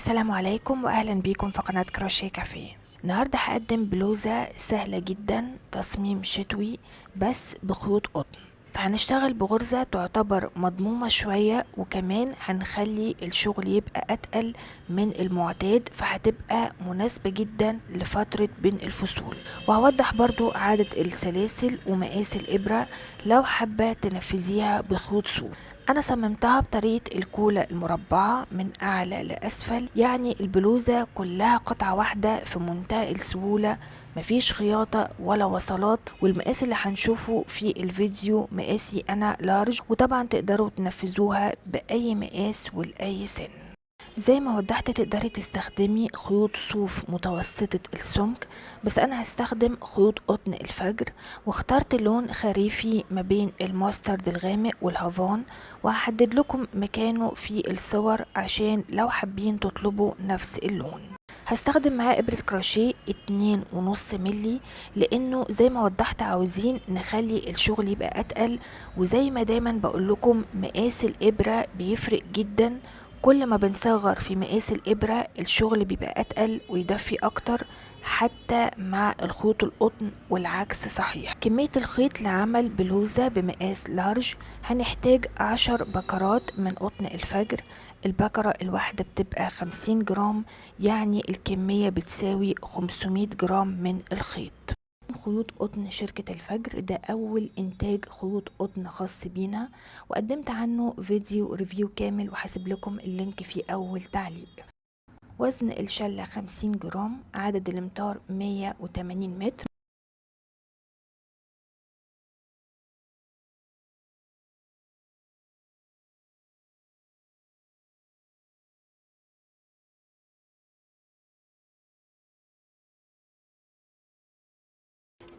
السلام عليكم واهلا بيكم في قناة كروشيه كافيه. النهاردة هقدم بلوزة سهلة جدا، تصميم شتوي بس بخيوط قطن. فهنشتغل بغرزة تعتبر مضمومة شوية، وكمان هنخلي الشغل يبقى اتقل من المعتاد، فهتبقى مناسبة جدا لفترة بين الفصول. وهوضح برضو عدد السلاسل ومقاس الابرة لو حابة تنفذيها بخيوط صوف. انا صممتها بطريقة الكولة المربعة من اعلى لاسفل، يعني البلوزة كلها قطعة واحدة في منتهى السهولة، مفيش خياطة ولا وصلات. والمقاس اللي هنشوفه في الفيديو مقاسي انا large، وطبعا تقدروا تنفذوها باي مقاس ولاي سن. زي ما وضحت تقدري تستخدمي خيوط صوف متوسطة السمك، بس انا هستخدم خيوط قطن الفجر، واخترت لون خريفي ما بين ال mustard الغامق والهافان، وهحدد لكم مكانه في الصور عشان لو حابين تطلبوا نفس اللون. هستخدم معاه ابرة كروشيه 2.5 ملي، لانه زي ما وضحت عاوزين نخلي الشغل يبقى اتقل، وزي ما دايما بقول لكم مقاس الابرة بيفرق جدا. كل ما بنصغر في مقاس الإبرة الشغل بيبقى أتقل ويدفي أكتر حتى مع الخيوط القطن، والعكس صحيح. كمية الخيط لعمل بلوزة بمقاس لارج هنحتاج 10 بكرات من قطن الفجر. البكرة الواحدة بتبقى 50 جرام، يعني الكمية بتساوي 500 جرام من الخيط. خيوط قطن شركة الفجر ده أول إنتاج خيوط قطن خاص بينا، وقدمت عنه فيديو review كامل وهسيب لكم ال link في أول تعليق. وزن الشلة 50 جرام، عدد الأمتار 180 متر.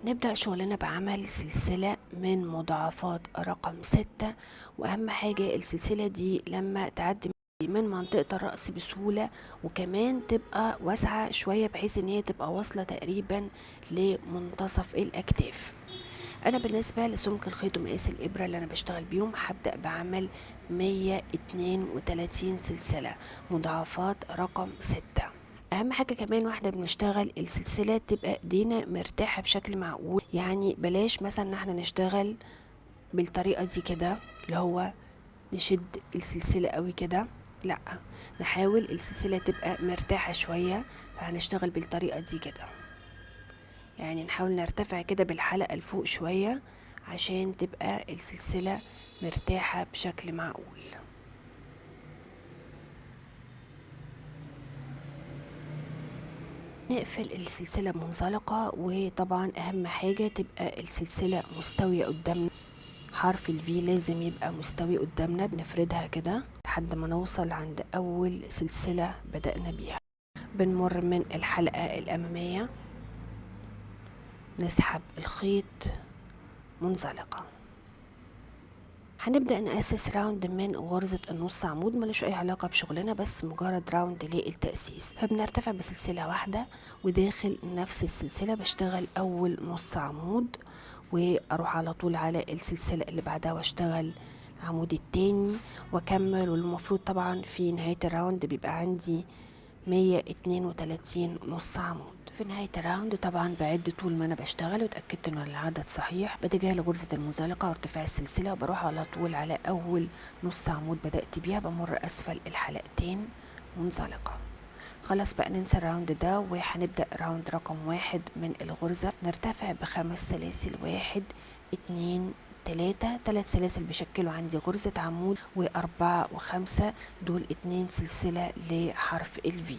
نبدأ شغلنا بعمل سلسلة من مضاعفات رقم 6، وأهم حاجة السلسلة دي لما تعدي من منطقة الرأس بسهولة، وكمان تبقى واسعة شوية بحيث ان هي تبقى واصلة تقريبا لمنتصف الأكتاف. أنا بالنسبة لسمك الخيط ومقاس الإبرة اللي أنا بشتغل بيهم هبدأ بعمل 132 سلسلة مضاعفات رقم 6. اهم حاجة كمان واحنا بنشتغل السلسلة تبقى ايدينا مرتاحة بشكل معقول، يعني بلاش مثلا ان احنا نشتغل بالطريقة دي كده اللي هو نشد السلسلة قوي كده، لا نحاول السلسلة تبقى مرتاحة شوية. فهنشتغل بالطريقة دي كده، يعني نحاول نرتفع كده بالحلقة لفوق شوية عشان تبقى السلسلة مرتاحة بشكل معقول. نقفل السلسلة بمنزلقة، وطبعا اهم حاجة تبقى السلسلة مستوية قدامنا، حرف الفي لازم يبقى مستوي قدامنا. بنفردها كده لحد ما نوصل عند اول سلسلة بدأنا بيها. بنمر من الحلقة الامامية، نسحب الخيط منزلقة. هنبدأ نأسس round من غرزة النص عمود، ملوش أي علاقة بشغلنا بس مجرد round للتأسيس. فبنرتفع بسلسلة واحدة، وداخل نفس السلسلة بشتغل أول نص عمود، وأروح على طول على السلسلة اللي بعدها واشتغل العمود التاني واكمل. والمفروض طبعا في نهاية ال round بيبقى عندي 132 نص عمود. في نهاية ال round طبعا بعد طول ما انا بشتغل واتأكدت ان العدد صحيح، بتجاهل غرزة المنزلقة وارتفاع السلسلة، وبروح على طول على اول نص عمود بدأت بيها، بمر اسفل الحلقتين منزلقة. خلاص بقى ننسى ال round ده، وهنبدأ round رقم 1 من الغرزة. نرتفع ب5 سلاسل، 1 2 3، 3 سلاسل بيشكلوا عندي غرزة عمود، و4 و5 دول 2 سلسلة لحرف ال V.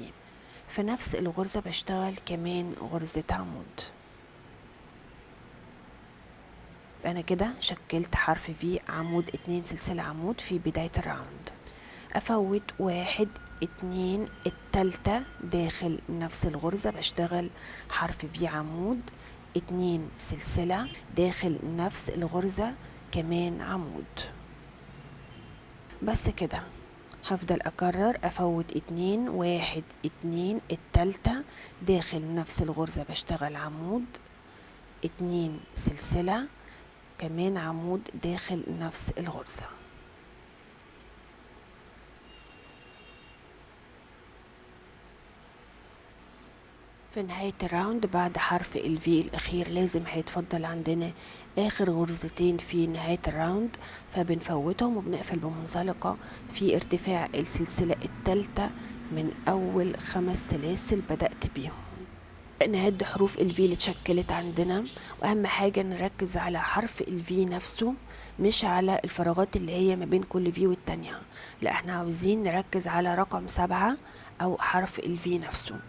في نفس الغرزة بشتغل كمان غرزة عمود. أنا كده شكلت حرف V عمود 2 سلسلة عمود في بداية ال round. أفوت 1 2 التالتة داخل نفس الغرزة بشتغل حرف V عمود 2 سلسلة داخل نفس الغرزة كمان عمود. بس كده هفضل أكرر، أفوت 2 1 2 التالتة داخل نفس الغرزة بشتغل عمود 2 سلسلة كمان عمود داخل نفس الغرزة. في نهاية ال round بعد حرف ال V الأخير لازم هيتفضل عندنا آخر غرزتين في نهاية ال round، فبنفوتهم وبنقفل بمنزلقة في ارتفاع السلسلة الثالثة من أول 5 سلاسل بدأت بيهم. نعد حروف ال V اللي اتشكلت عندنا، وأهم حاجة نركز على حرف ال V نفسه مش على الفراغات اللي هي ما بين كل V والتانية، لا احنا عاوزين نركز على رقم 7 أو حرف ال V نفسه.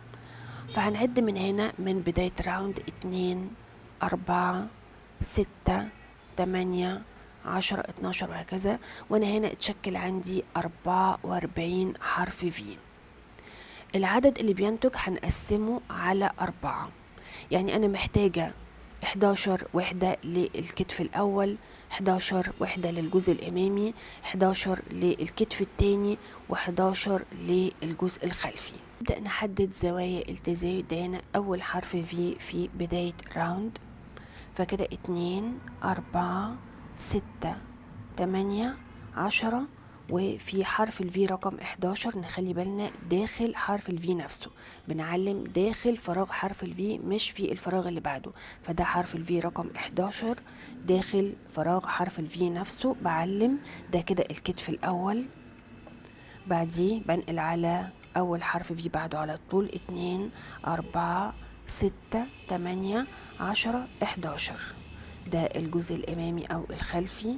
فهنعد من هنا من بداية round 2 4 6 8 10 12 وهكذا، وأنا هنا اتشكل عندي 44 حرف V. العدد اللي بينتج هنقسمه على 4، يعني أنا محتاجة 11 وحدة للكتف الأول، 11 وحدة للجزء الأمامي، 11 للكتف الثاني، و11 للجزء الخلفي. نبدأ نحدد زوايا التزايد. ده هنا أول حرف V في بداية round، فكده 2 4 6 8 10، وفي حرف ال V رقم 11 نخلي بالنا داخل حرف ال V نفسه، بنعلم داخل فراغ حرف ال V مش في الفراغ اللي بعده، فده حرف ال V رقم 11 داخل فراغ حرف ال V نفسه بعلم. ده كده الكتف الأول، بعديه بنقل على أول حرف V بعده على طول 2 4 6 8 10 11، ده الجزء الأمامي أو الخلفي.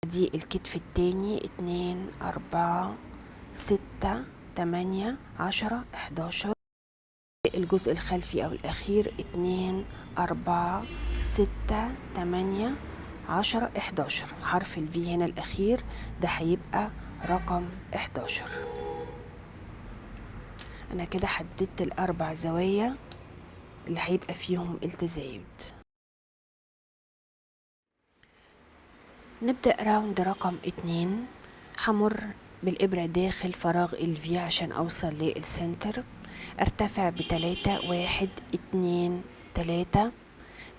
دي الكتف التاني 2 4 6 8 10 11، الجزء الخلفي أو الأخير 2 4 6 8 10 11، حرف ال V هنا الأخير ده هيبقى رقم 11. أنا كده حددت الأربع زوايا اللي هيبقى فيهم التزايد. نبدأ round رقم 2. همر بالإبرة داخل فراغ ال V عشان أوصل لل center، ارتفع بتلاتة، 1 2 3،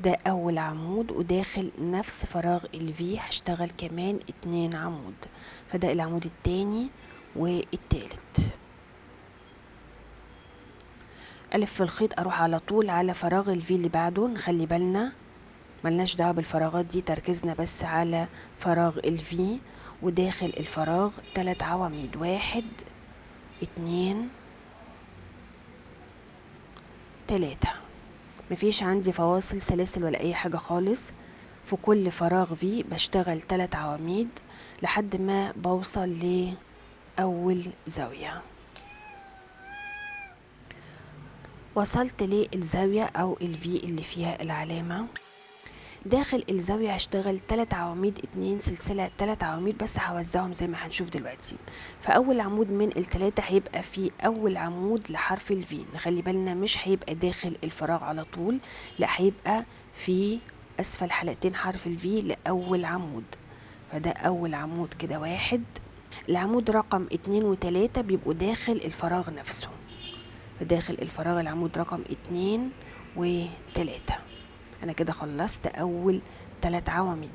ده أول عمود، وداخل نفس فراغ ال V هشتغل كمان 2 عمود، فده العمود التاني والتالت. ألف الخيط أروح على طول على فراغ ال V اللي بعده، نخلي بالنا ملناش دعوة بالفراغات دي، تركيزنا بس على فراغ ال V، وداخل الفراغ 3 عواميد، 1 2 3. مفيش عندي فواصل سلاسل ولا أي حاجة خالص، في كل فراغ V بشتغل 3 عواميد لحد ما بوصل لأول زاوية. وصلت للزاوية أو ال V اللي فيها العلامة. داخل الزاوية هشتغل 3 عواميد، 2 سلسلة، 3 عواميد، بس هوزعهم زي ما هنشوف دلوقتي. فأول عمود من التلاتة هيبقى في أول عمود لحرف ال V، نخلي بالنا مش هيبقى داخل الفراغ على طول، لا هيبقى في أسفل حلقتين حرف ال V لأول عمود، فده أول عمود كده 1. العمود رقم 2 و3 بيبقوا داخل الفراغ نفسه، فداخل الفراغ العمود رقم 2 و3. أنا كده خلصت أول 3 عواميد.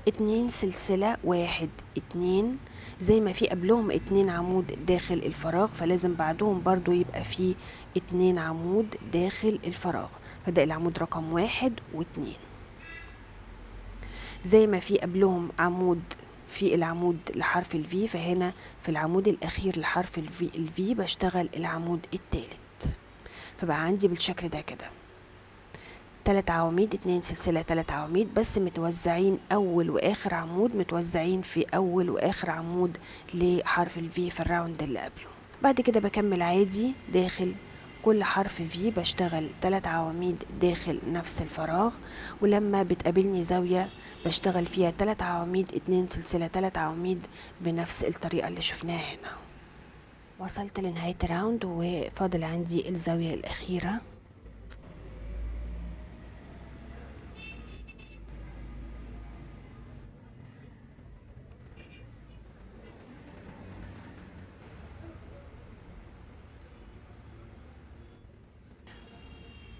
2 سلسلة، 1 2، زي ما في قبلهم 2 عمود داخل الفراغ فلازم بعدهم برضو يبقى في 2 عمود داخل الفراغ، فده العمود رقم 1 و2. زي ما في قبلهم عمود في العمود لحرف ال V، فهنا في العمود الأخير لحرف ال V بشتغل العمود الثالث، فبقى عندي بالشكل ده كده 3 عواميد، 2 سلسلة، 3 عواميد، بس متوزعين أول وآخر عمود، متوزعين في أول وآخر عمود لحرف ال V في ال round اللي قبله. بعد كده بكمل عادي داخل كل حرف V بشتغل 3 عواميد داخل نفس الفراغ، ولما بتقابلني زاوية بشتغل فيها 3 عواميد، 2 سلسلة، 3 عواميد بنفس الطريقة اللي شفناها هنا. وصلت لنهاية ال round وفاضل عندي الزاوية الأخيرة.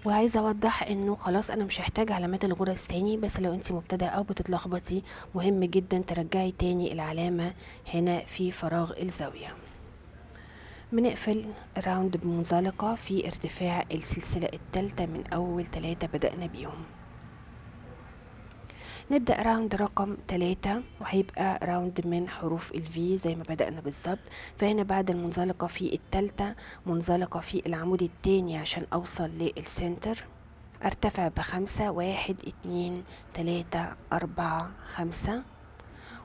وعايزه اوضح انه خلاص انا مش هحتاج علامات الغرز تاني، بس لو انتي مبتدئه او بتتلخبطي مهم جدا ترجعي تاني العلامه هنا في فراغ الزاويه. بنقفل ال round بمنزلقة في ارتفاع السلسلة الثالثة من أول 3 بدأنا بيهم. نبدأ round رقم 3، وهيبقى round من حروف ال V زي ما بدأنا بالظبط. فهنا بعد المنزلقة في الثالثة منزلقة في العمود التاني عشان أوصل لل center، ارتفع ب5، 1 2 3 4 5،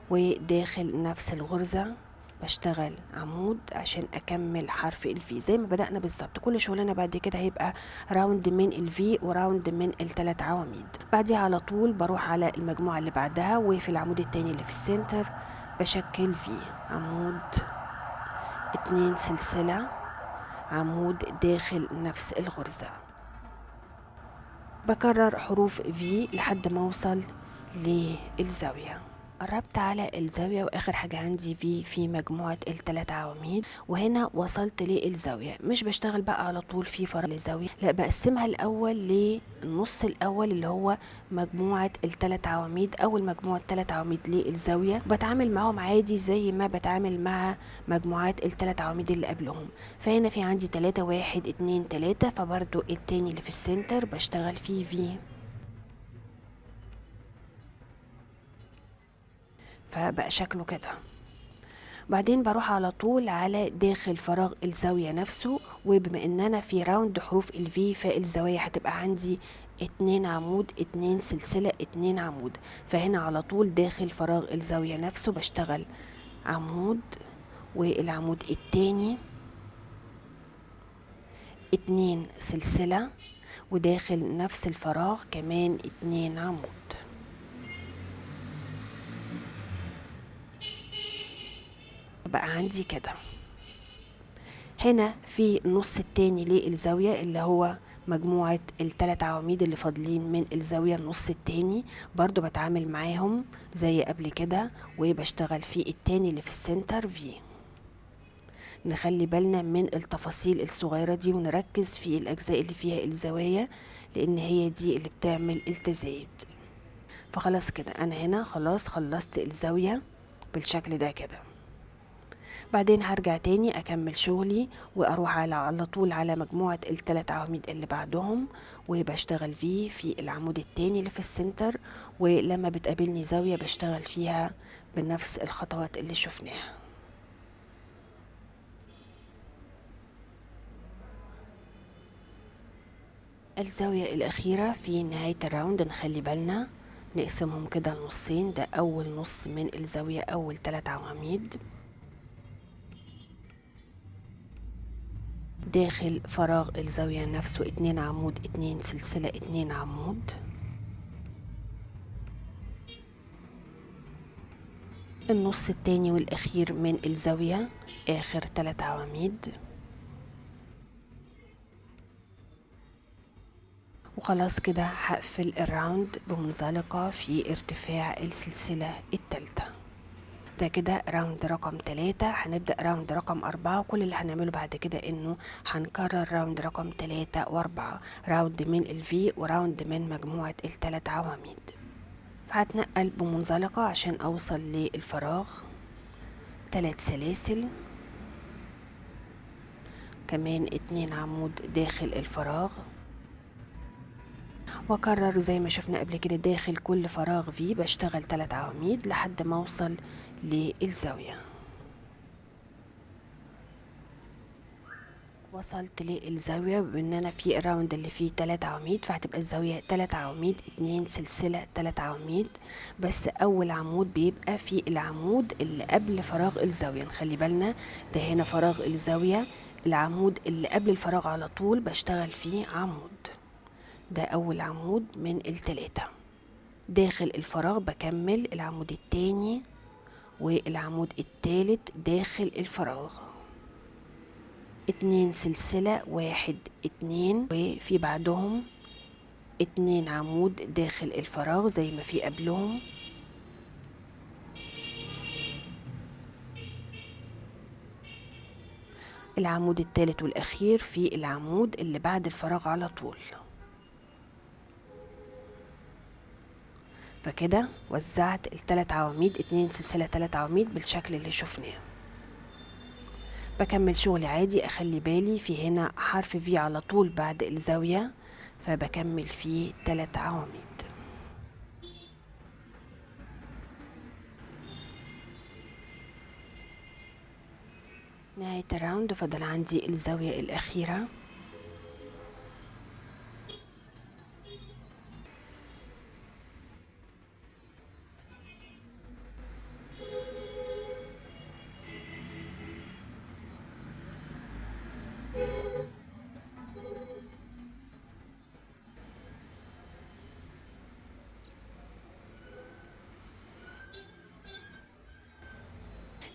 وداخل نفس الغرزة بشتغل عمود عشان اكمل حرف ال V زي ما بدأنا بالظبط. كل شغلنا بعد كده هيبقى round من ال V و round من التلات عواميد. بعديها على طول بروح على المجموعة اللي بعدها، وفي العمود التاني اللي في ال center بشكل V، عمود 2 سلسلة، عمود داخل نفس الغرزة. بكرر حروف V لحد ما اوصل للزاوية. قربت على الزاوية، واخر حاجة عندي V في مجموعة التلات عواميد، وهنا وصلت للزاوية. مش بشتغل بقى على طول في فرع الزاوية، لا بقسمها الاول للنص الاول اللي هو مجموعة التلات عواميد، اول مجموعة تلات عواميد للزاوية، بتعامل معاهم عادي زي ما بتعامل مع مجموعات التلات عواميد اللي قبلهم. فهنا في عندي 3، 1 2 3، فبرضو التاني اللي في ال center بشتغل فيه V، فبقى شكله كده. بعدين بروح على طول على داخل فراغ الزاوية نفسه، وبما ان انا في round حروف ال V فالزاوية هتبقى عندي 2 عمود 2 سلسلة 2 عمود، فهنا على طول داخل فراغ الزاوية نفسه بشتغل عمود، والعمود التاني 2 سلسلة، وداخل نفس الفراغ كمان 2 عمود. بقى عندي كده هنا في النص التاني للزاوية اللي هو مجموعة التلات عواميد اللي فاضلين من الزاوية، النص التاني برضو بتعامل معاهم زي قبل كده، وبشتغل في التاني اللي في ال center V. نخلي بالنا من التفاصيل الصغيرة دي ونركز في الأجزاء اللي فيها الزوايا، لأن هي دي اللي بتعمل التزايد. فخلاص كده أنا هنا خلاص خلصت الزاوية بالشكل ده كده. بعدين هرجع تاني أكمل شغلي وأروح على طول على مجموعة التلات عواميد اللي بعدهم، وبشتغل فيه في العمود التاني اللي في ال center، ولما بتقابلني زاوية بشتغل فيها بنفس الخطوات اللي شفناها. الزاوية الأخيرة في نهاية ال round نخلي بالنا نقسمهم كده لنصين، ده أول نص من الزاوية أول 3 عواميد داخل فراغ الزاوية نفسه 2 عمود 2 سلسلة 2 عمود. النص التاني والأخير من الزاوية آخر 3 عواميد. وخلاص كده هقفل ال round بمنزلقة في ارتفاع السلسلة التالتة. ده كده round رقم 3. هنبدأ round رقم 4، وكل اللي هنعمله بعد كده انه هنكرر round رقم 3 و4، round من ال V و round من مجموعة التلات عواميد. فهتنقل بمنزلقة عشان اوصل للفراغ، 3 سلاسل، كمان 2 عمود داخل الفراغ، واكرر زي ما شفنا قبل كده داخل كل فراغ في بشتغل 3 عواميد لحد ما اوصل للزاوية. وصلت للزاوية بان انا في ال round اللي فيه 3 عواميد، فهتبقى الزاوية 3 عواميد 2 سلسلة 3 عواميد، بس اول عمود بيبقى في العمود اللي قبل فراغ الزاوية. نخلي بالنا ده هنا فراغ الزاوية، العمود اللي قبل الفراغ على طول بشتغل فيه عمود، ده اول عمود من ال3. داخل الفراغ بكمل العمود التاني والعمود التالت داخل الفراغ، 2 سلسلة 1 2، وفي بعدهم 2 عمود داخل الفراغ زي ما في قبلهم. العمود التالت والأخير في العمود اللي بعد الفراغ على طول. فكده وزعت التلات عواميد 2 سلسلة 3 عواميد بالشكل اللي شفناه. بكمل شغلي عادي، اخلي بالي في هنا حرف V على طول بعد الزاوية، فبكمل فيه 3 عواميد. نهاية ال round فضل عندي الزاوية الأخيرة.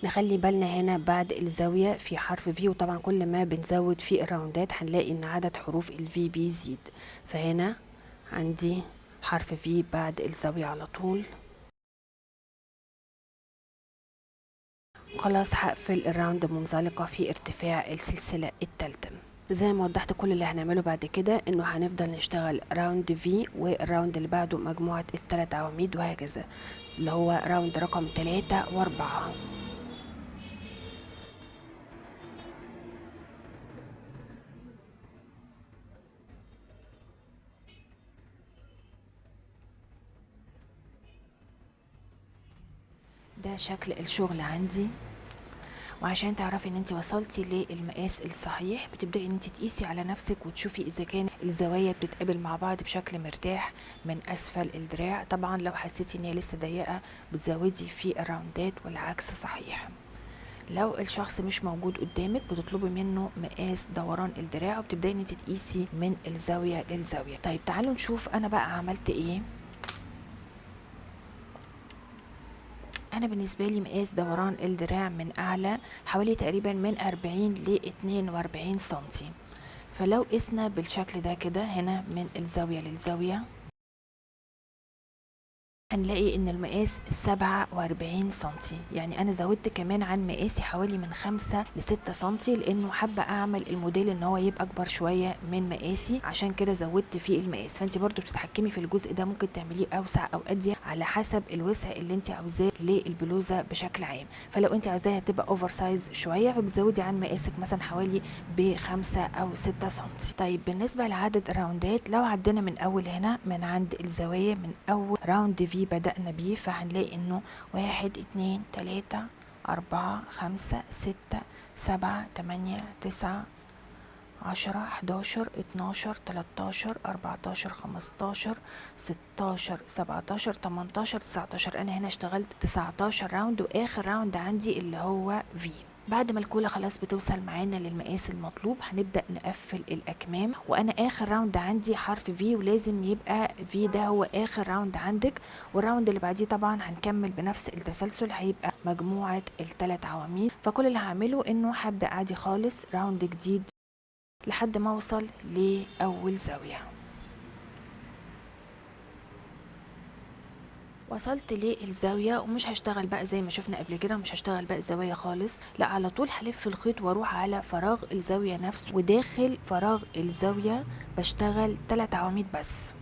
نخلي بالنا هنا بعد الزاوية في حرف V، وطبعا كل ما بنزود في الراوندات هنلاقي ان عدد حروف ال V بيزيد، فهنا عندي حرف V بعد الزاوية على طول. وخلاص هقفل ال round منزلقة في ارتفاع السلسلة التالتة. زي ما وضحت كل اللي هنعمله بعد كده انه هنفضل نشتغل round V، وال round اللي بعده مجموعة التلات عواميد وهكذا، اللي هو round رقم 3 و4. ده شكل الشغل عندي. وعشان تعرفي ان انت وصلتي للمقاس الصحيح بتبداي ان انت تقيسي على نفسك وتشوفي اذا كان الزوايا بتتقابل مع بعض بشكل مرتاح من اسفل الدراع. طبعا لو حسيتي ان هي لسه ضيقه بتزودي في الراوندات والعكس صحيح. لو الشخص مش موجود قدامك بتطلبي منه مقاس دوران الدراع وبتبداي ان انت تقيسي من الزاويه للزاويه. طيب تعالوا نشوف انا بقى عملت ايه. انا بالنسبه لي مقاس دوران الدراع من اعلى حوالي تقريبا من 40 ل 42 سنتي، فلو قسنا بالشكل ده كده هنا من الزاويه للزاويه هنلاقي ان المقاس 47 سنتي، يعني انا زودت كمان عن مقاسي حوالي من 5 ل6 سنتي، لانه حابه اعمل الموديل ان هو يبقى اكبر شويه من مقاسي، عشان كده زودت فيه المقاس. فانت برضو بتتحكمي في الجزء ده، ممكن تعمليه اوسع او اضيق على حسب الوسع اللي انت عاوزاه للبلوزه بشكل عام. فلو انت عاوزاها تبقى oversize شويه فبتزودي عن مقاسك مثلا حوالي ب5 او 6 سنتي. طيب بالنسبه لعدد الراوندات، لو عدينا من اول هنا من عند الزوايا من اول round V بدأنا بيه، فهنلاقي انه 1 2 3 4 5 6 7 8 9 10 11 12 13 14 15 16 17 18 19. انا هنا اشتغلت 19 round، واخر round عندي اللي هو V. بعد ما الكولا خلاص بتوصل معانا للمقاس المطلوب هنبدأ نقفل الأكمام، وأنا آخر round عندي حرف V، ولازم يبقى V ده هو آخر round عندك، وال round اللي بعديه طبعا هنكمل بنفس التسلسل، هيبقى مجموعة الثلاث عواميد. فكل اللي هعمله إنه هبدأ عادي خالص round جديد لحد ما أوصل لأول زاوية. وصلت للزاوية ومش هشتغل بقى زي ما شفنا قبل كده، مش هشتغل بقى زوايا خالص، لا على طول هلف الخيط واروح على فراغ الزاوية نفسه، وداخل فراغ الزاوية بشتغل 3 عواميد بس،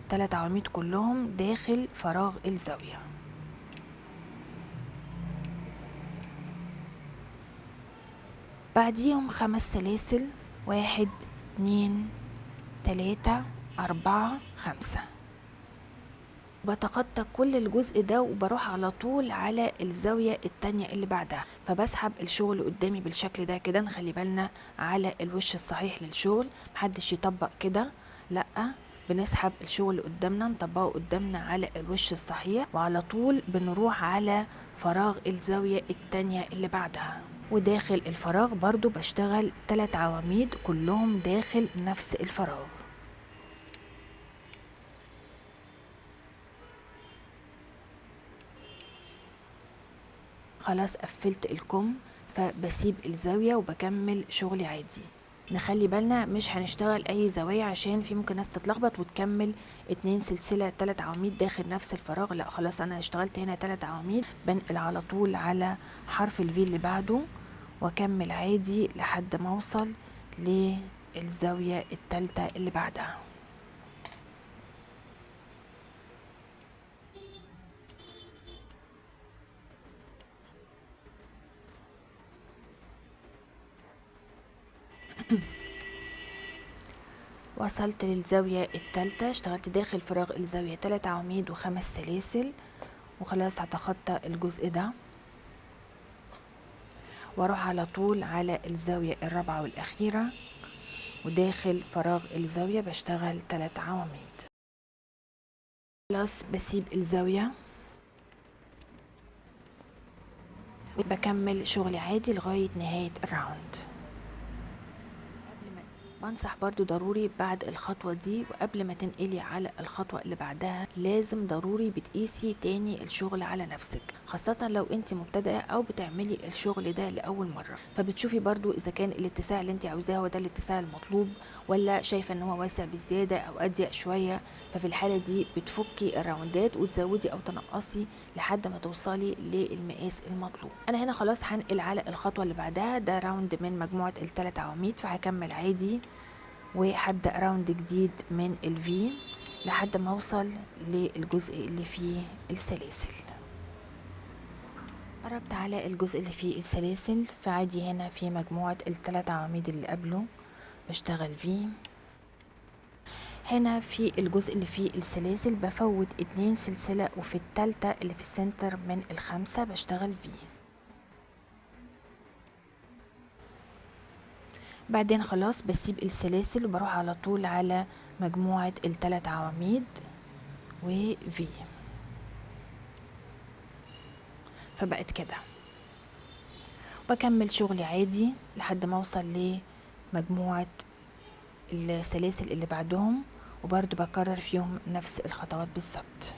3 عواميد كلهم داخل فراغ الزاوية. بعديهم 5 سلاسل، 1 2 3 4 5. بتخطى كل الجزء ده وبروح على طول على الزاوية التانية اللي بعدها، فبسحب الشغل قدامي بالشكل ده كده. نخلي بالنا على الوش الصحيح للشغل، محدش يطبق كده، لأ بنسحب الشغل قدامنا نطبقه قدامنا على الوش الصحيح، وعلى طول بنروح على فراغ الزاوية التانية اللي بعدها، وداخل الفراغ برضو بشتغل 3 عواميد كلهم داخل نفس الفراغ. خلاص قفلت الكم، فبسيب الزاوية وبكمل شغلي عادي. نخلي بالنا مش هنشتغل اي زوايا عشان في ممكن ناس تتلخبط وتكمل 2 سلسلة 3 عواميد داخل نفس الفراغ، لا خلاص انا اشتغلت هنا 3 عواميد، بنقل على طول على حرف الفي اللي بعده واكمل عادي لحد ما اوصل للزاوية التالتة اللي بعدها. وصلت للزاوية التالتة، اشتغلت داخل فراغ الزاوية 3 عواميد و5 سلاسل، وخلاص هتخطى الجزء ده واروح على طول على الزاوية الرابعة والأخيرة، وداخل فراغ الزاوية بشتغل 3 عواميد. خلاص بسيب الزاوية وبكمل شغلي عادي لغاية نهاية ال round. قبل ما بنصح برضو ضروري بعد الخطوة دي وقبل ما تنقلي على الخطوة اللي بعدها لازم ضروري بتقيسي تاني الشغل على نفسك، خاصة لو انت مبتدئة او بتعملي الشغل ده لأول مرة، فبتشوفي برضو اذا كان الاتساع اللي انت عاوزاه هو ده الاتساع المطلوب، ولا شايفة ان هو واسع بزيادة او اضيق شوية. ففي الحالة دي بتفكي الراوندات وتزودي او تنقصي لحد ما توصلي للمقاس المطلوب. انا هنا خلاص هنقل على الخطوة اللي بعدها، ده round من مجموعة الثلاث عواميد، فهكمل عادي وهبدأ round جديد من ال V لحد ما اوصل للجزء اللي فيه السلاسل. قربت على الجزء اللي فيه السلاسل، فعادي هنا في مجموعة الثلاث عواميد اللي قبله بشتغل V. هنا في الجزء اللي فيه السلاسل بفوت 2 سلسلة، وفي التالتة اللي في ال center من ال5 بشتغل V. بعدين خلاص بسيب السلاسل وبروح على طول على مجموعة الثلاث عواميد و V، فبقت كده. بكمل شغلي عادي لحد ما اوصل لمجموعة السلاسل اللي بعدهم، وبرضو بكرر فيهم نفس الخطوات بالظبط.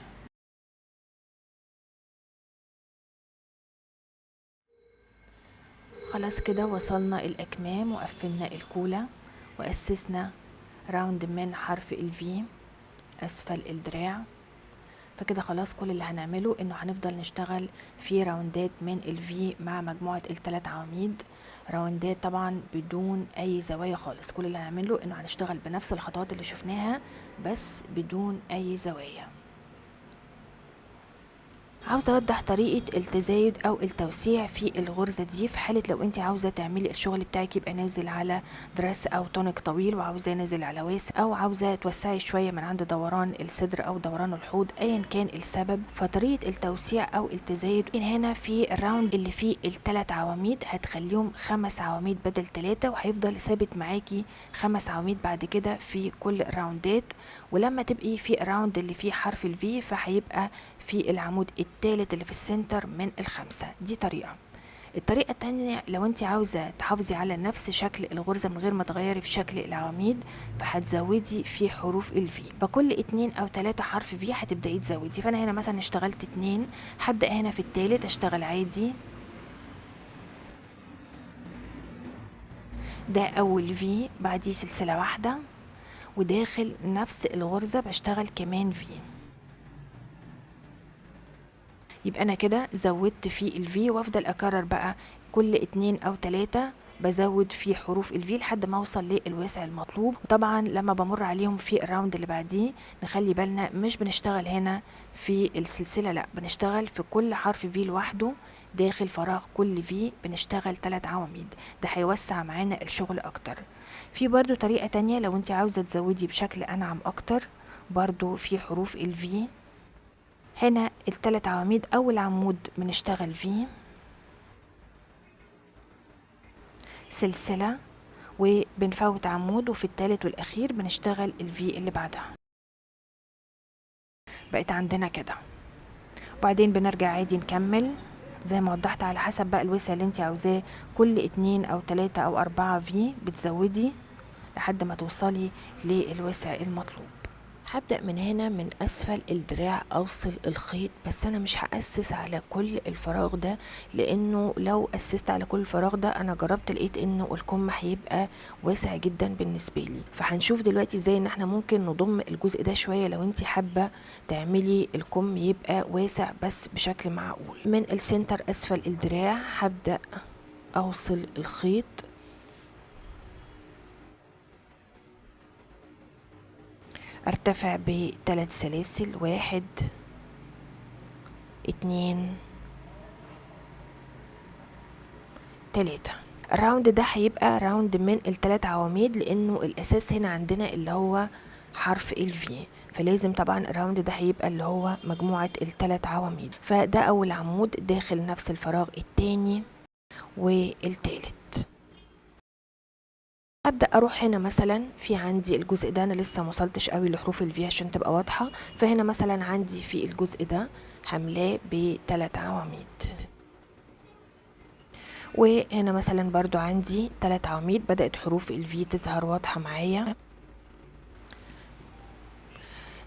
خلاص كده وصلنا الأكمام وقفلنا الكولة وأسسنا round من حرف ال V أسفل الدراع. فكده خلاص كل اللي هنعمله انه هنفضل نشتغل في راوندات من ال V مع مجموعة الثلاث عواميد، راوندات طبعا بدون اي زوايا خالص. كل اللي هنعمله انه هنشتغل بنفس الخطوات اللي شفناها بس بدون اي زوايا. عاوزة اوضح طريقة التزايد او التوسيع في الغرزة دي في حالة لو انت عاوزة تعملي الشغل بتاعك يبقى نازل على dress او تونيك طويل وعاوزاه نازل على واسع، او عاوزة توسعي شوية من عند دوران الصدر او دوران الحوض، ايا كان السبب. فطريقة التوسيع او التزايد هنا في ال round اللي فيه الثلاث عواميد هتخليهم 5 عواميد بدل 3، وهيفضل ثابت معاكي 5 عواميد بعد كده في كل الراوندات. ولما تبقي في ال round اللي فيه حرف ال V فهيبقى في العمود الثالث اللي في ال center من ال5. دي طريقة. الطريقة التانية لو انت عاوزة تحافظي على نفس شكل الغرزة من غير ما تغيري في شكل العواميد فهتزودي في حروف ال V، فكل 2 او 3 حرف V هتبدأي تزودي. فانا هنا مثلا اشتغلت 2، هبدأ هنا في الثالث اشتغل عادي، ده اول V، بعديه سلسلة واحدة، وداخل نفس الغرزة بشتغل كمان V. يبقى انا كده زودت في ال V، وافضل اكرر بقى كل 2 او 3 بزود في حروف ال V لحد ما اوصل للوسع المطلوب. وطبعا لما بمر عليهم في ال round اللي بعديه نخلي بالنا مش بنشتغل هنا في السلسلة، لا بنشتغل في كل حرف V لوحده داخل فراغ كل V بنشتغل 3 عواميد، ده هيوسع معانا الشغل اكتر. في برضو طريقة تانية لو انت عاوزة تزودي بشكل انعم اكتر، برضو في حروف ال V هنا الثلاث عواميد، اول عمود بنشتغل V سلسلة وبنفوت عمود، وفي الثالث والاخير بنشتغل ال V اللي بعدها. بقت عندنا كده. وبعدين بنرجع عادي نكمل زي ما وضحت على حسب بقى الوسع اللي انت عاوزاه، كل 2 او 3 او 4 V بتزودي لحد ما توصلي للوسع المطلوب. هبدأ من هنا من أسفل الدراع أوصل الخيط، بس أنا مش هأسس على كل الفراغ ده، لأنه لو أسست على كل الفراغ ده أنا جربت لقيت إنه الكم هيبقى واسع جدا بالنسبة لي. فهنشوف دلوقتي إزاي إن إحنا ممكن نضم الجزء ده شوية لو انتي حابة تعملي الكم يبقى واسع بس بشكل معقول. من ال center أسفل الدراع هبدأ أوصل الخيط، ارتفع ب3 سلاسل، 1 2 3. ال round ده هيبقى round من التلات عواميد، لانه الاساس هنا عندنا اللي هو حرف ال V، فلازم طبعا ال round ده هيبقى اللي هو مجموعة التلات عواميد. فده اول عمود داخل نفس الفراغ التاني والتالت. ابدا اروح هنا مثلا في عندي الجزء ده، انا لسه ما وصلتش قوي لحروف ال V عشان تبقى واضحه، فهنا مثلا عندي في الجزء ده هملاه بتلات عواميد، وهنا مثلا برضو عندي 3 عواميد، بدأت حروف ال V تظهر واضحة معايا.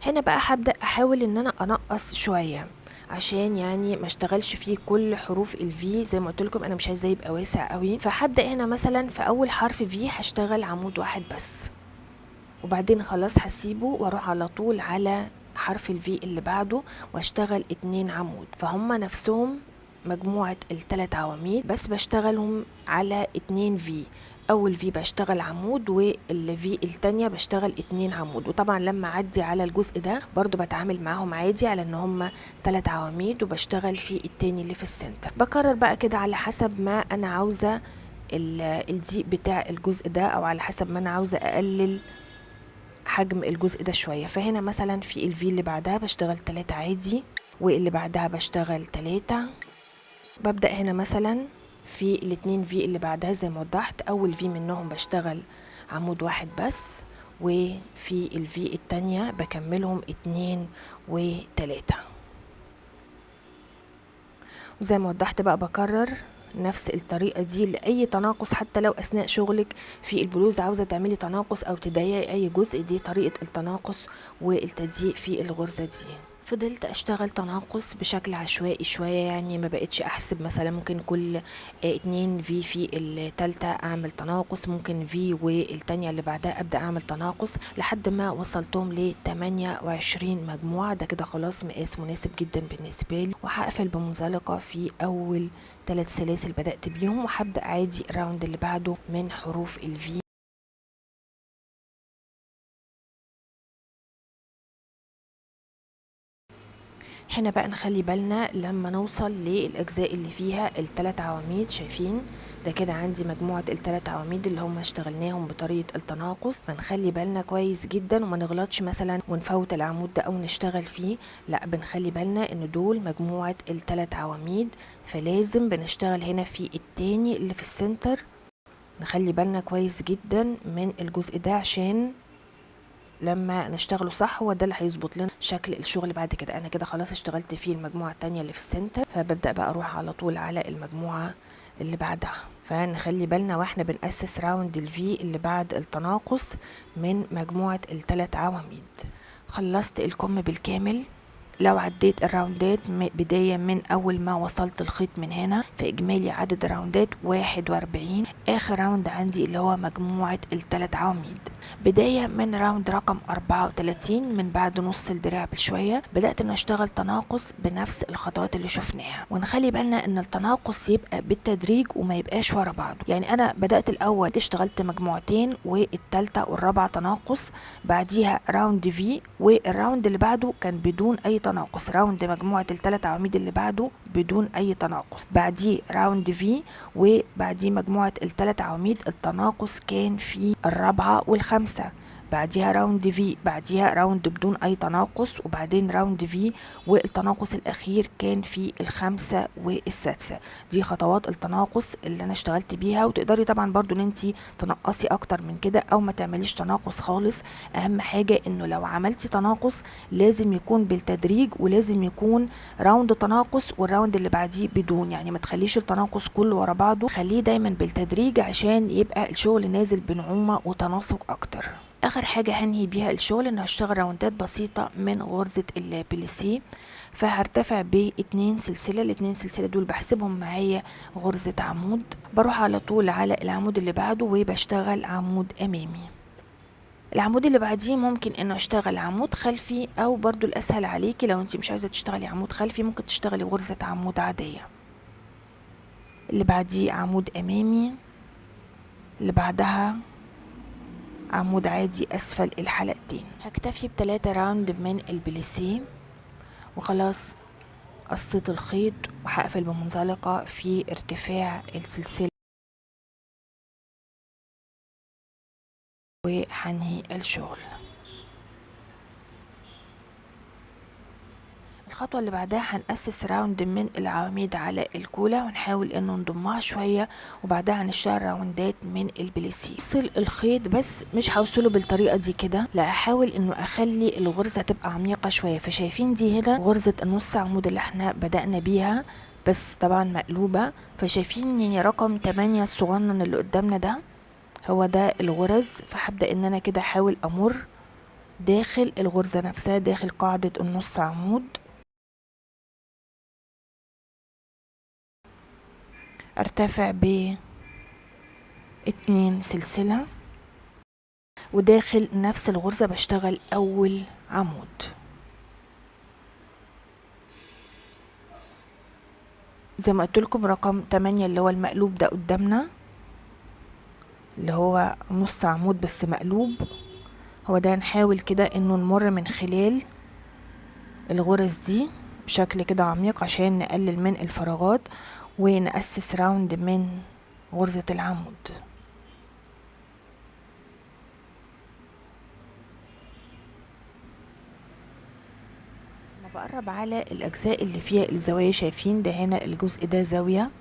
هنا بقى هبدأ احاول ان انا انقص شوية عشان يعني ما اشتغلش فيه كل حروف ال V، زي ما قلت لكم انا مش عايزاه يبقى واسع قوي. فهبدأ هنا مثلا في اول حرف V هشتغل عمود واحد بس، وبعدين خلاص هسيبه واروح على طول على حرف ال V اللي بعده واشتغل 2 عمود، فهم نفسهم مجموعة التلات عواميد بس بشتغلهم على 2 V. اول V بشتغل عمود، وال V التانية بشتغل 2 عمود. وطبعا لما اعدي على الجزء ده برضو بتعامل معاهم عادي على ان هم 3 عواميد، وبشتغل في التاني اللي في ال center. بكرر بقى كده على حسب ما انا عاوزة الضيق بتاع الجزء ده، او على حسب ما انا عاوزة اقلل حجم الجزء ده شوية. فهنا مثلا في ال V اللي بعدها بشتغل 3 عادي، واللي بعدها بشتغل 3. ببدأ هنا مثلا في الاتنين V اللي بعدها زي ما وضحت، اول V منهم بشتغل عمود واحد بس، وفي ال V التانية بكملهم 2 و3. وزي ما وضحت بقى بكرر نفس الطريقة دي لأي تناقص، حتى لو أثناء شغلك في البلوز عاوزة تعملي تناقص أو تضيقي أي جزء، دي طريقة التناقص والتضييق في الغرزة دي. فضلت اشتغل تناقص بشكل عشوائي شوية، يعني ما بقتش احسب مثلا ممكن كل 2 V في التالتة اعمل تناقص، ممكن V والتانية اللي بعدها ابدأ اعمل تناقص، لحد ما وصلتهم ل 28 مجموعة. ده كده خلاص مقاس مناسب جدا بالنسبة لي. وهقفل بمنزلقة في اول 3 سلاسل بدأت بيهم، وهبدأ عادي ال round اللي بعده من حروف ال V. هنا بقى نخلي بالنا لما نوصل للأجزاء اللي فيها التلات عواميد، شايفين ده كده عندي مجموعة التلات عواميد اللي هم اشتغلناهم بطريقة التناقص، فنخلي بالنا كويس جدا وما نغلطش مثلا ونفوت العمود ده او نشتغل فيه، لا بنخلي بالنا ان دول مجموعة التلات عواميد، فلازم بنشتغل هنا في التاني اللي في ال center. نخلي بالنا كويس جدا من الجزء ده عشان لما نشتغله صح هو ده اللي هيظبط لنا شكل الشغل بعد كده. انا كده خلاص اشتغلت فيه المجموعة التانية اللي في ال center، فببدأ بقى اروح على طول على المجموعة اللي بعدها. فنخلي بالنا واحنا بنأسس round ال V اللي بعد التناقص من مجموعة التلات عواميد. خلصت الكم بالكامل. لو عديت الراوندات بداية من أول ما وصلت الخيط من هنا، فإجمالي عدد الراوندات 41. آخر round عندي اللي هو مجموعة التلات عواميد. بداية من round رقم 34 من بعد نص الدراع بشوية بدأت إن أشتغل تناقص بنفس الخطوات اللي شفناها. ونخلي بالنا إن التناقص يبقى بالتدريج وما يبقاش ورا بعضه. يعني أنا بدأت الأول اشتغلت مجموعتين والتالتة والرابعة تناقص، بعديها round V، وال round اللي بعده كان بدون أي تناقص، round مجموعة التلات عواميد اللي بعده بدون أي تناقص، بعديه round V، وبعديه مجموعة التلات عواميد التناقص كان في الرابعة والخامسة، بعديها round V، بعديها round بدون أي تناقص، وبعدين round V، والتناقص الأخير كان في الخامسة والسادسة. دي خطوات التناقص اللي أنا اشتغلت بيها، وتقدري طبعا برضو ان انتي تنقصي أكتر من كده أو ما تعمليش تناقص خالص. أهم حاجة انه لو عملتي تناقص لازم يكون بالتدريج، ولازم يكون round تناقص وال round اللي بعديه بدون، يعني ما تخليش التناقص كله ورا بعضه، خليه دايما بالتدريج عشان يبقى الشغل نازل بنعومة وتناسق أكتر. اخر حاجة هنهي بيها الشغل ان هشتغل راوندات بسيطة من غرزة البليسيه، فهرتفع باتنين سلسلة، الاتنين سلسلة دول بحسبهم معايا غرزة عمود، بروح على طول على العمود اللي بعده وبشتغل عمود امامي. العمود اللي بعديه ممكن انه اشتغل عمود خلفي، او برضو الاسهل عليكي لو انتي مش عايزة تشتغلي عمود خلفي ممكن تشتغلي غرزة عمود عادية. اللي بعديه عمود امامي، اللي بعدها عمود عادي اسفل الحلقتين. هكتفي بتلاتة round من البليسيه وخلاص قصيت الخيط، وهقفل بمنزلقة في ارتفاع السلسلة. وهنهي الشغل. الخطوة اللي بعدها هنأسس round من العواميد على الكولة ونحاول انه نضمها شوية، وبعدها هنشتغل راوندات من البليسيه. اوصل الخيط بس مش هوصله بالطريقة دي كده، لا احاول انه اخلي الغرزة تبقى عميقة شوية. فشايفين دي هنا غرزة النص عمود اللي احنا بدأنا بيها بس طبعا مقلوبة، فشايفين يعني رقم 8 الصغنن اللي قدامنا ده هو ده الغرز. فهبدأ ان انا كده احاول امر داخل الغرزة نفسها داخل قاعدة النص عمود، ارتفع ب 2 سلسلة، وداخل نفس الغرزة بشتغل اول عمود. زي ما قلت لكم رقم 8 اللي هو المقلوب ده قدامنا اللي هو نص عمود بس مقلوب، هو ده. هنحاول كده انه نمر من خلال الغرز دي بشكل كده عميق عشان نقلل من الفراغات ونأسس round من غرزة العمود. لما بقرب على الأجزاء اللي فيها الزوايا، شايفين ده هنا الجزء ده زاوية،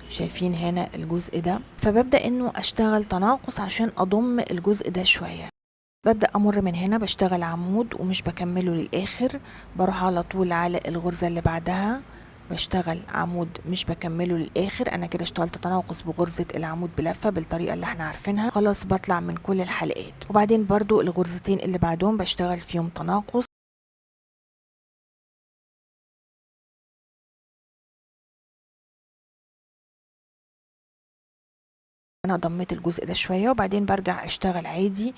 شايفين هنا الجزء ده، فببدأ انه اشتغل تناقص عشان اضم الجزء ده شوية. ببدأ امر من هنا بشتغل عمود ومش بكمله للآخر، بروح على طول على الغرزة اللي بعدها بشتغل عمود مش بكمله للآخر. انا كده اشتغلت تناقص بغرزة العمود بلفة بالطريقة اللي احنا عارفينها، خلاص بطلع من كل الحلقات. وبعدين برضو الغرزتين اللي بعدهم بشتغل فيهم تناقص. انا ضميت الجزء ده شوية وبعدين برجع اشتغل عادي،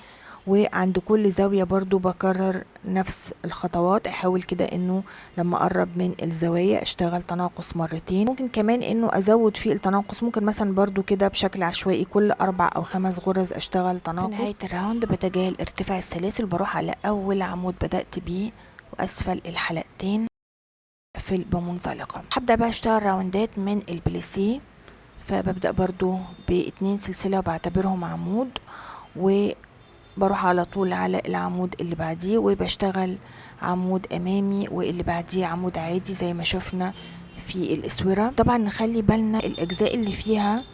وعند كل زاوية برضو بكرر نفس الخطوات. احاول كده انه لما اقرب من الزوايا اشتغل تناقص مرتين، ممكن كمان انه ازود في التناقص، ممكن مثلا برضو كده بشكل عشوائي كل 4 او 5 غرز اشتغل تناقص. في نهاية ال round بتجاهل ارتفاع السلاسل، بروح على اول عمود بدأت بيه واسفل الحلقتين اقفل بمنزلقة. هبدأ بقى اشتغل راوندات من البليسيه، فببدأ برضو باتنين سلسلة وبعتبرهم عمود، وبروح على طول على العمود اللي بعديه وبشتغل عمود امامي واللي بعديه عمود عادي زي ما شفنا في الاسورة. طبعا نخلي بالنا الاجزاء اللي فيها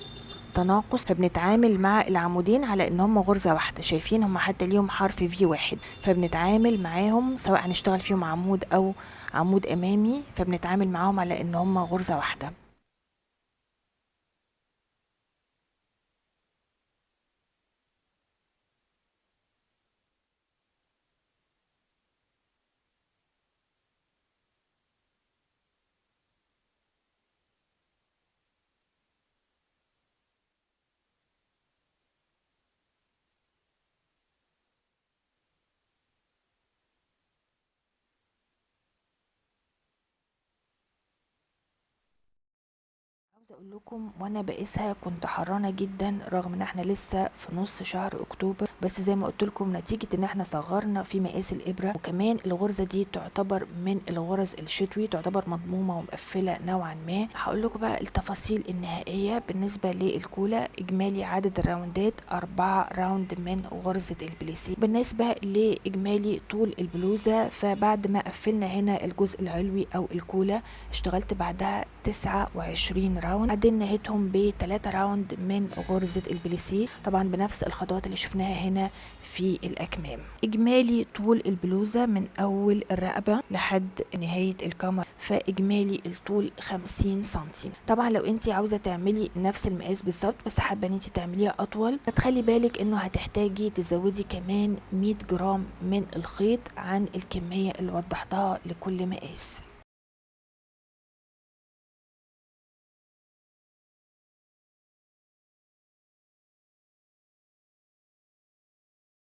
تناقص فبنتعامل مع العمودين على ان هم غرزة واحدة، شايفين هم حتى ليهم حرف في واحد، فبنتعامل معاهم سواء هنشتغل فيهم عمود او عمود امامي، فبنتعامل معاهم على ان هم غرزة واحدة. عاوزة اقول لكم وانا بقيسها كنت حرانة جدا رغم ان احنا لسه في نص شهر اكتوبر، بس زي ما قلت لكم نتيجة ان احنا صغرنا في مقاس الابرة، وكمان الغرزة دي تعتبر من الغرز الشتوي، تعتبر مضمومة ومقفلة نوعا ما. هقول لكم بقى التفاصيل النهائية بالنسبة للكولا. اجمالي عدد الراوندات 4 round من غرزة البليسيه. بالنسبة لاجمالي طول البلوزة، فبعد ما قفلنا هنا الجزء العلوي او الكولا اشتغلت بعدها 29 round، بعدين نهيتهم ب3 round من غرزة البليسيه، طبعا بنفس الخطوات اللي شفناها هنا في الأكمام. إجمالي طول البلوزة من أول الرقبة لحد نهاية الكمر، فإجمالي الطول 50 سنتي. طبعا لو انت عاوزة تعملي نفس المقاس بالظبط بس حابة ان انت تعمليها أطول، هتخلي بالك انه هتحتاجي تزودي كمان 100 جرام من الخيط عن الكمية اللي وضحتها لكل مقاس.